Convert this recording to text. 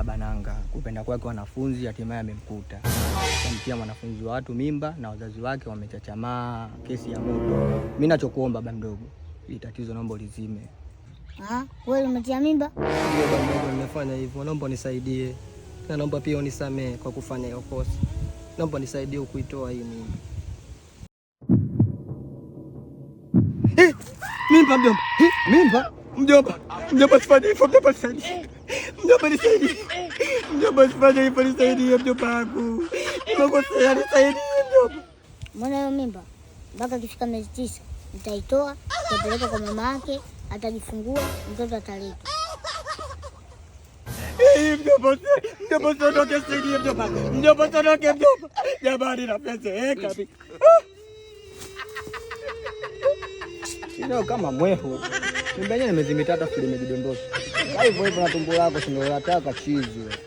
baba nanga, kupenda kwake wanafunzi hatimaye amemkuta. Kamtia mwanafunzi wa watu mimba na wazazi wake wamechachamaa, kesi ya moto. Mimi nachokuomba baba mdogo, ili tatizo naomba ulizime. Ah, wewe umetia mimba? Ndio baba mdogo, nimefanya hivyo, naomba unisaidie na naomba pia unisamehe kwa kufanya hiyo kosa. Naomba unisaidie kuitoa hii mimba. Eh, mimba mjomba, eh, mimba mjomba, mjomba sifanye hivyo mjomba, nisaidie mjomba, nisaidie mjomba, sifanye hivyo, nisaidie mjomba wangu, nimekosea, nisaidie mjomba. Mbona hiyo mimba mpaka ikifika miezi 9 nitaitoa, nitapeleka kwa mama yake, atajifungua mtoto ataletwa. Eh, mjomba, mjomba usiondoke, nisaidie mjomba, mjomba usiondoke mjomba, jamani napeseka mimi. Sio kama mwehu. Mimba yenyewe miezi 3 afu limejidondosha. Hivyo hivyo na tumbo lako si ndio unataka chizi wewe.